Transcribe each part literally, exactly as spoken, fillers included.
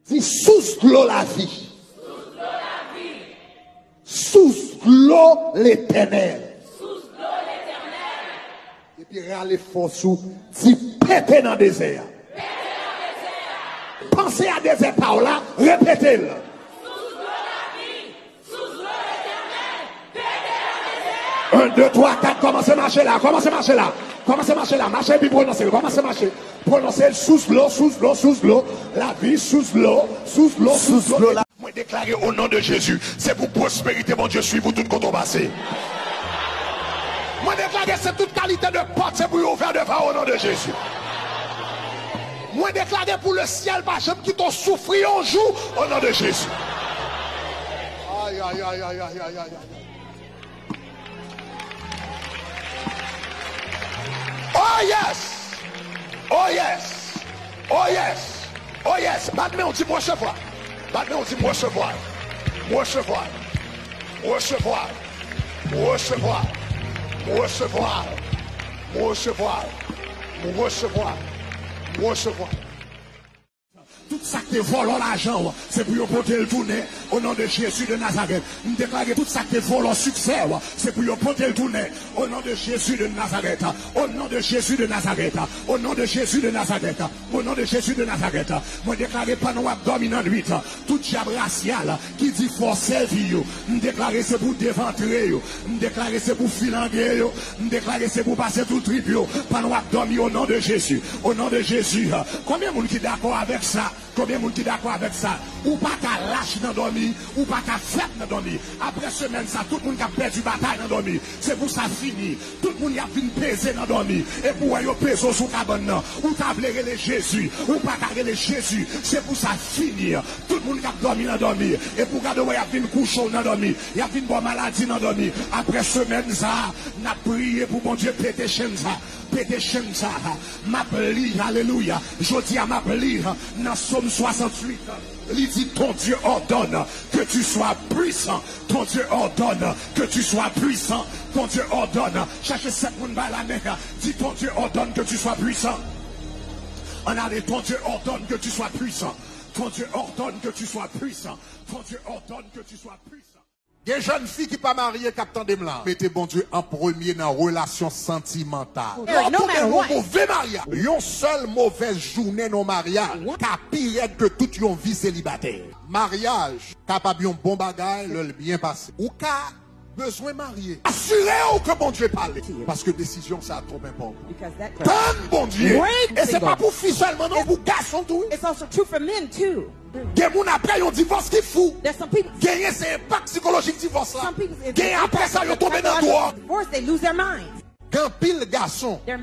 Di, sous dlo lavi. Sous dlo Letènèl. Epi rale fòs ou, di, pete nan dezè a. Panse a dezè pa w la, repete l. Un, deux, trois, quatre, kòmanse mache la, kòmanse mache la. Kòmanse mache la, mache epi pwononse l, kòmanse mache. Pwononse l, sous dlo, sous dlo, sous dlo. Lavi, sous dlo, sous dlo, sous dlo. Mwen deklare o non de Jezi, se pou pwosperite Bondye swiv ou tout kote w pase. Mwen deklare se tout kalite de pòt, se pou yo ouvè devan w o non de Jezi. Mwen deklare pou lesyèl pa janm kite w soufri yon jou o non de Jezi. Ay, ay, ay, ay, ay, ay, ay, ay. Oh yes! Oh yes! Oh yes! Oh yes! Bat men w, di m resevwa. Bat men w, di m resevwa. Resevwa. Resevwa. Resevwa. Resevwa. Resevwa. Resevwa. Resevwa. Tout sa k te vòlò lajan w, se pou yo pote l tounen, o non de Jezi de Nazarèt. M deklare tout sa k te vòlò siksè w, se pou yo pote l tounen, o non de Jezi de Nazarèt. O non de Jezi de Nazarèt. O non de Jezi de Nazarèt. O non de Jezi de Nazarèt. Mwen deklare pandan w ap dòmi nan nwit, tout dyab rasyal ki di fò sèvi yo, m deklare se pou devantre yo. M deklare se pou filange yo. M deklare se pou pase tou trip yo. Pandan w ap dòmi, o non de Jezi. O non de Jezi. Konbyen moun ki dakò avèk sa? Konbyen moun ki dakò avèk sa? Ou pa ka lach nan dòmi. Ou pa ka fèb nan dòmi. Apre semèn sa, tout moun k ap pèdi batay nan dòmi, se pou sa fini. Tout moun y ap vin peze nan dòmi. Epi w wè yo peze w sou kabann nan. Ou ta vle rele Jezi. Ou pa ka rele Jezi. Se pou sa fini. Tout moun k ap dòmi nan dòmi. Epi w gade w wè y ap vin kouche w nan dòmi. Y ap vin ba w maladi nan dòmi. Apre semèn sa, n ap priye pou Bondye pete chenn sa. Pete chenn sa. M ap li, alelouya. Jodi a, m ap li nan Sòm swasanntuit. Li di, ton Dieu ordonne que tu sois puissant. Ton Dieu ordonne que tu sois puissant. Ton Dieu ordonne. Chèche sèt moun bay lamen. Di, ton Dieu ordonne que tu sois puissant. Ann ale, ton Dieu ordonne que tu sois puissant. Ton Dieu ordonne que tu sois puissant. Ton Dieu ordonne que tu sois puissant. Gen jèn fi ki pa marye k ap tande m la. Mete Bondye an premye nan relasyon santimantal. Lè w tonbe nan yon move maryaj, yon sèl movèz jounen nan yon maryaj ka pi rèd ke tout yon vi selibatè. Maryaj kapab yon bon bagay lè l byen pase. Ou ka bezwen marye. Asire w ke Bondye pale, paske desizyon sa a twò enpòtan. Tann Bondye. E se pa pou fi sèlman non, pou gason tou wi. Gen moun apre yon divòs ki fou. Genyen se enpak sikolojik divòs la. Genyen apre sa yo tonbe nan dwòg. Gen anpil gason k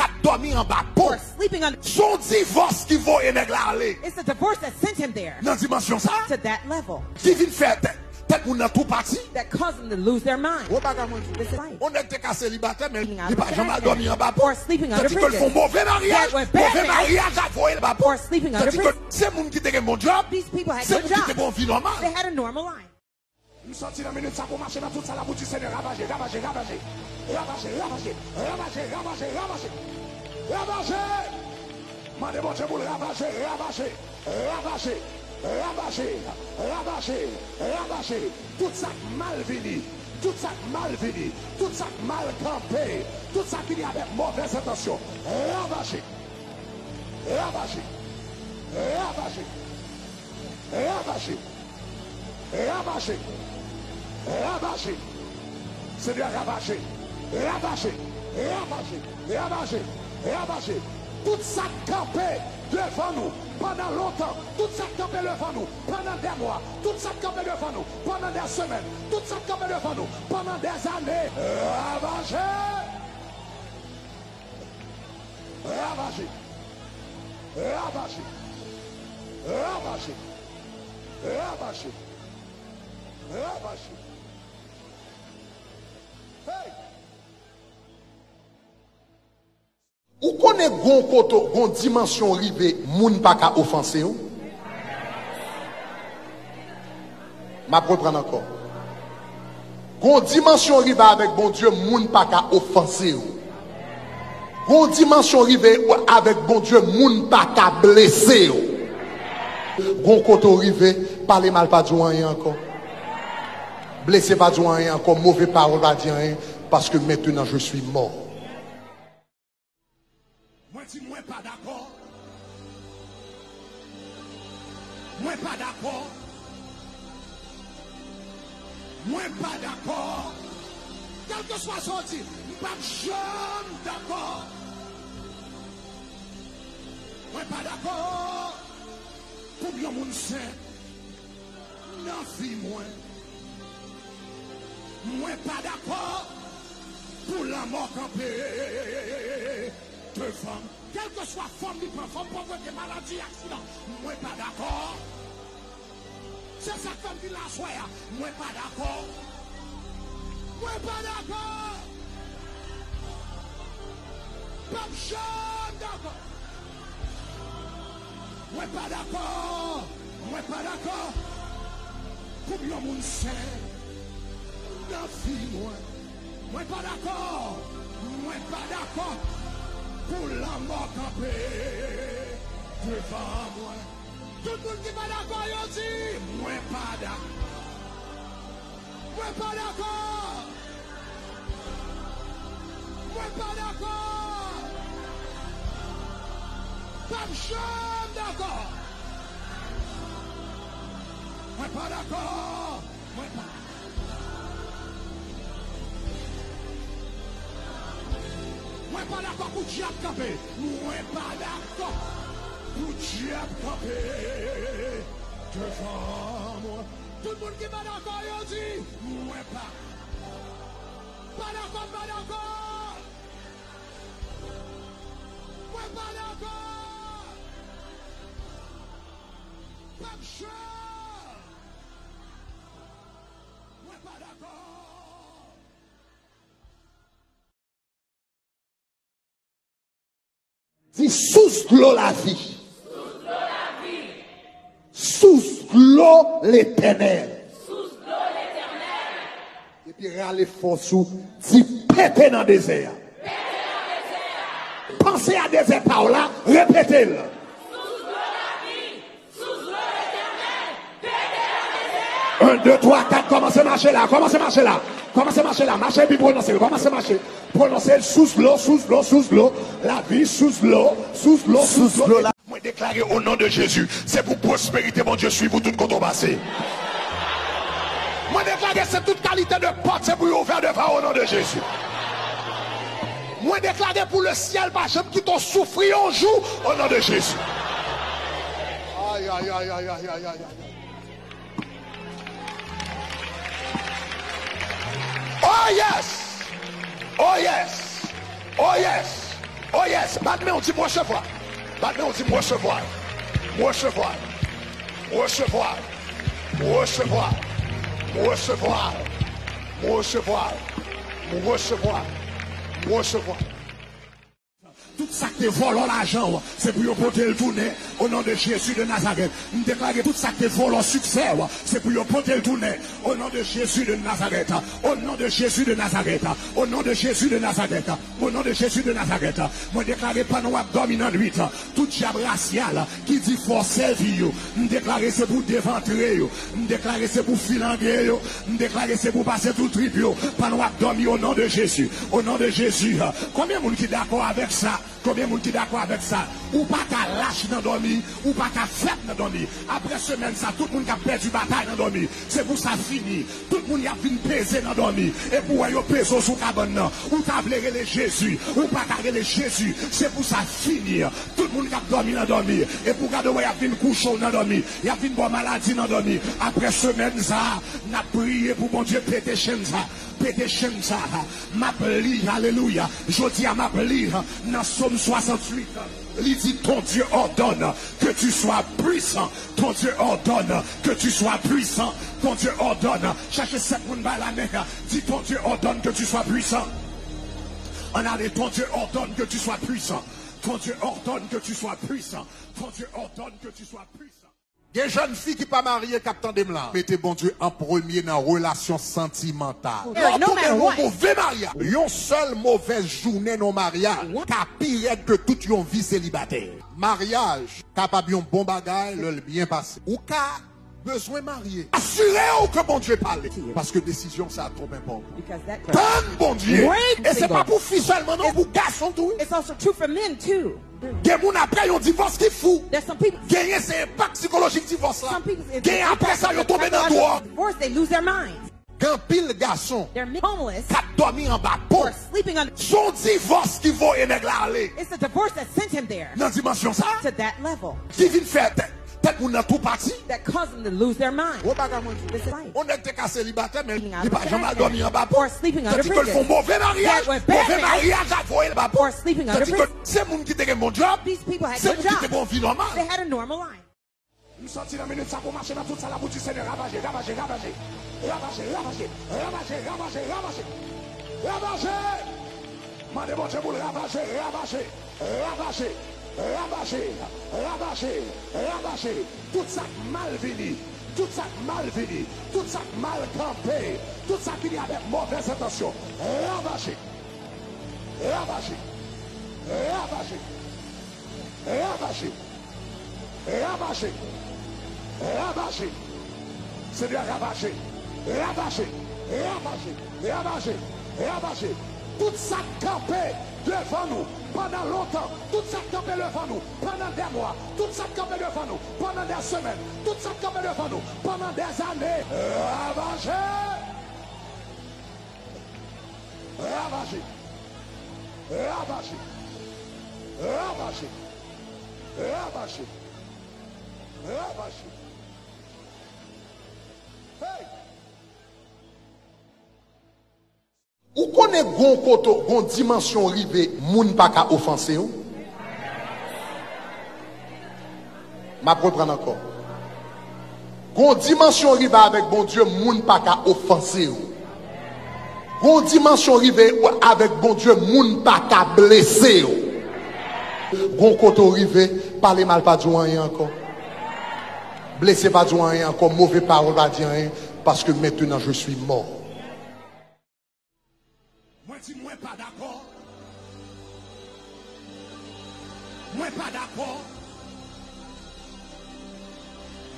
ap dòmi anba pon. Se yon divòs ki voye nèg la ale nan dimansyon sa a, ki vin fè tèt, tèt moun nan tou pati. Yon bagay mwen di w, yon nèg te ka selibatè, men li pa janm al dòmi anba pon. Tandiske l fè yon move maryaj, move maryaj la voye l anba pon. Tandiske se moun ki te gen bon djòb, se moun ki te gen yon vi nòmal. M santi nan minit sa pou mache nan tout sa la pou di, Senyè, ravaje, ravaje, ravaje. Ravaje, ravaje, ravaje, ravaje, ravaje. Ravaje! Mande Bondye pou l ravaje, ravaje, ravaje, ravaje, ravaje, ravaje. Tout sa k mal vini, tout sa k mal vini, tout sa k mal kanpe, tout sa k vini avèk movèz entansyon, ravaje, ravaje, ravaje, ravaje. Ravaje. Ravaje. Ravaje. Senyè, ravaje. Ravaje. Ravaje. Ravaje. Ravaje. Tout sa k kanpe devan nou pandan lontan. Tout sa k kanpe devan nou pandan dè mwa. Tout sa k kanpe devan nou pandan dè semèn. Tout sa k kanpe devan nou pandan dè zane. Ravaje. Ravaje. Ravaje. Ravaje. Ravaje. Ravaje. Hey! Ou konnen gon kote, gon dimansyon rive, moun pa ka ofanse w? M ap reprann ankò. Gon dimansyon rive avèk Bondye, moun pa ka ofanse w. Gon dimansyon rive avèk Bondye, moun pa ka blese w. Gon kote w rive, pale mal pa di w anyen ankò. Blese pa di w anyen ankò, move pawòl pa di anyen, paske mentnan je suis mort. Mwen di mwen pa dakò. Mwen pa dakò. Mwen pa dakò. Kèlkeswa sa w di, m p ap janm dakò. Mwen pa dakò pou m yon moun sen nan vi mwen. Mwen pa dakò pou lanmò kanpe devan m. Kèlkeswa fòm li pran, fòm povrete, maladi, aksidan, mwen pa dakò. Se sa k fè m vin la aswè a. Mwen pa dakò. Mwen pa dakò. P ap janm dakò. Mwen pa dakò. Mwen pa dakò pou m yon moun sen nan vi mwen. Mwen pa dakò. Mwen pa dakò pou lanmò kanpe devan mwen. Tout moun ki pa dakò, yo di, mwen pa dakò. Mwen pa dakò. Mwen pa dakò. P ap janm dakò. Mwen pa dakò. Mwen pa. Mwen pa dakò pou dyab kanpe. Mwen pa dakò pou dyab kanpe devan mwen. Tout moun ki pa dakò, yo di, mwen pa. Pa dakò, pa dakò. Mwen pa dakò. P ap janm. Mwen pa dakò. Di sous dlo lavi. Sous dlo Letènèl. Epi rale fòs ou, di pete nan dezè a. Panse a dezè pa w la, repete l. Un, deux, trois, quatre, kòmanse mache la, kòmanse mache la, kòmanse mache la, mache epi pwononse l, kòmanse mache. Pwononse l, sous dlo, sous dlo, sous dlo, lavi, sous dlo, sous dlo, sous dlo. Mwen deklare o non de Jezi, se pou pwosperite Bondye swiv ou tout kote w pase. Mwen deklare se tout kalite de pòt, se pou yo ouvè devan w o non de Jezi. Mwen deklare pou lesyèl pa janm kite w soufri yon jou, o non de Jezi. Ay, ay, ay. Oh yes! Oh yes! Oh yes! Oh yes! Bat men w, di m resevwa. Bat men w, di m resevwa. M resevwa. M resevwa. M resevwa. M resevwa. M resevwa. M resevwa. M resevwa. Tout sa k te vòlò lajan w, se pou yo pote l tounen, o non de Jezi de Nazarèt. M deklare tout sa k te vòlò siksè w, se pou yo pote l tounen, o non de Jezi de Nazarèt. O non de Jezi de Nazarèt. O non de Jezi de Nazarèt. O non de Jezi de Nazarèt. Mwen deklare pandan w ap dòmi nan nwit, tout dyab rasyal ki di fò sèvi yo, m deklare se pou devantre yo. M deklare se pou filange yo. M deklare se pou pase tou trip yo. Pandan w ap dòmi, o non de Jezi. O non de Jezi. Konbyen moun ki dakò avèk sa? Konbyen moun ki dakò avèk sa? Ou pa ka lach nan dòmi. Ou pa ka fèb nan dòmi. Apre semèn sa, tout moun k ap pèdi batay nan dòmi, se pou sa fini. Tout moun y ap vin peze nan dòmi. Epi w wè yo peze w sou kabann nan. Ou ta vle rele Jezi. Ou pa ka rele Jezi. Se pou sa fini. Tout moun k ap dòmi nan dòmi. Epi w gade w wè y ap vin kouche w nan dòmi. Y ap vin ba w maladi nan dòmi. Apre semèn sa a, n ap priye pou Bondye pete chenn sa. Pete chenn sa a. M ap li, alelouya. Jodi a, m ap li nan Sòm swasanntuit. Li di, ton Dieu ordonne que tu sois puissant. Ton Dieu ordonne que tu sois puissant. Ton Dieu ordonne. Chache sèt moun bay lamen. Di, ton Dieu ordonne que tu sois puissant. Ann ale, ton Dieu ordonne que tu sois puissant. Ton Dieu ordonne que tu sois puissant. Ton Dieu ordonne que tu sois puissant. Gen jèn fi ki pa marye k ap tande m la. Mete Bondye an premye nan relasyon santimantal. Lè w tonbe nan yon move maryaj, yon sèl movèz jounen nan yon maryaj ka pi rèd ke tout yon vi selibatè. Maryaj kapab yon bon bagay lè l byen pase. Ou ka bezwen marye. Asire w ke Bondye pale. Paske desizyon sa a twò enpòtan. Tann Bondye. E se pa pou fi sèlman non, pou gason tou wi. It's also true for men too. Gen moun apre yon divòs ki fou. There's some people. Genyen se enpak sikolojik divòs la. Some people, if they Genyen apre sa yo tonbe nan dwòg. Divorce, they lose their minds. Gen anpil gason They're homeless k ap dòmi anba pon. Or sleeping under. Se yon divòs ki voye nèg la ale. It's a divorce that sent him there. Nan dimansyon sa. To that level. Ki vin fè tèt, tèt moun nan tou pati. That caused them to lose their mind. Gwo bagay mwen di. This is life. Yon nèg te ka selibatè, men li pa janm al dòmi anba pon. Or sleeping under bridges. Tandis ke l fè yon move maryaj, move maryaj la voye l anba pon. Or sleeping under bridges. Tandis ke se moun ki te gen bon djòb, se moun ki te gen yon vi nòmal. They had a normal life. M sòti nan minit sa pou mache nan tout sa la pou di Senyè ravaje, ravaje, ravaje. Ravaje, ravaje, ravaje, ravaje, ravaje. Ravaje! Mande Bondye pou l ravaje, ravaje, ravaje, ravaje, ravaje, ravaje. Tout sa k mal vini, tout sa k mal vini, tout sa k mal kanpe, tout sa k vini avèk movèz entansyon, ravaje, ravaje, ravaje, ravaje. Ravaje! Ravaje! Senyè, ravaje! Ravaje! Ravaje! Ravaje! Ravaje! Tout sa k kanpe devan nou pandan lontan, tout sa k kanpe devan nou pandan dè mwa, tout sa k kanpe devan nou pandan dè semèn, tout sa k kanpe devan nou pandan dè zane, ravaje! Ravaje! Ravaje! Ravaje! Ravaje! Ravaje! Hey! Ou konnen gon kote, gon dimansyon rive, moun pa ka ofanse w? M ap reprann ankò. Gon dimansyon rive avèk Bondye, moun pa ka ofanse w. Gon dimansyon rive avèk Bondye, moun pa ka blese w. Gon kote w rive, pale mal pa di w anyen ankò. Blese pa di w anyen ankò, move pawòl pa di anyen, paske maintenant je suis mort. Mwen di mwen pa dakò. Mwen pa dakò.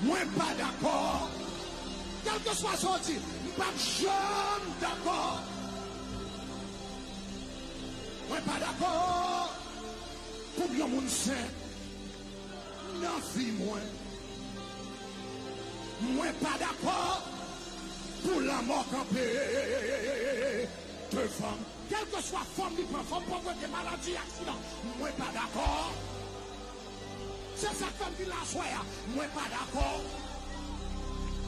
Mwen pa dakò. Kèlkeswa sa w di, m p ap janm dakò. Mwen pa dakò pou m yon moun sen nan vi mwen. Mwen pa dakò pou lanmò kanpe devan m. Kèlkeswa fòm li pran, fòm povrete, maladi, aksidan, mwen pa dakò. Se sa k fè m vin la aswè a. Mwen pa dakò.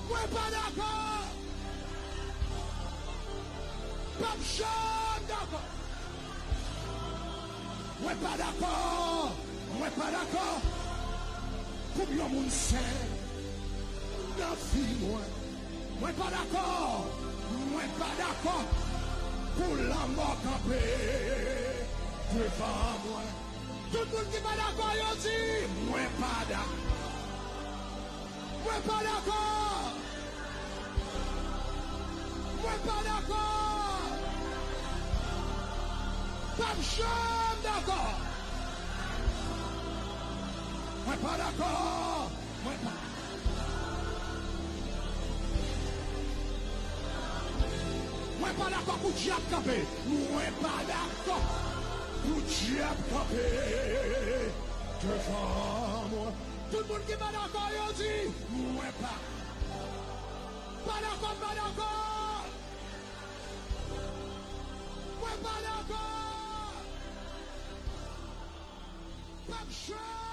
Mwen pa dakò. P ap janm dakò. Mwen pa dakò. Mwen pa dakò pou m yon moun sen nan vi mwen. Mwen pa dakò. Mwen pa dakò pou lanmò kanpe devan mwen. Tout moun ki pa dakò, yo di, mwen pa dakò. Mwen pa dakò. Mwen pa dakò. P ap janm dakò. Mwen pa dakò. Mwen pa. Mwen pa dakò pou dyab kanpe. Mwen pa dakò pou dyab kanpe devan mwen. Tout moun ki pa dakò, yo di, mwen pa. Pa dakò, pa dakò. Mwen pa dakò. P ap janm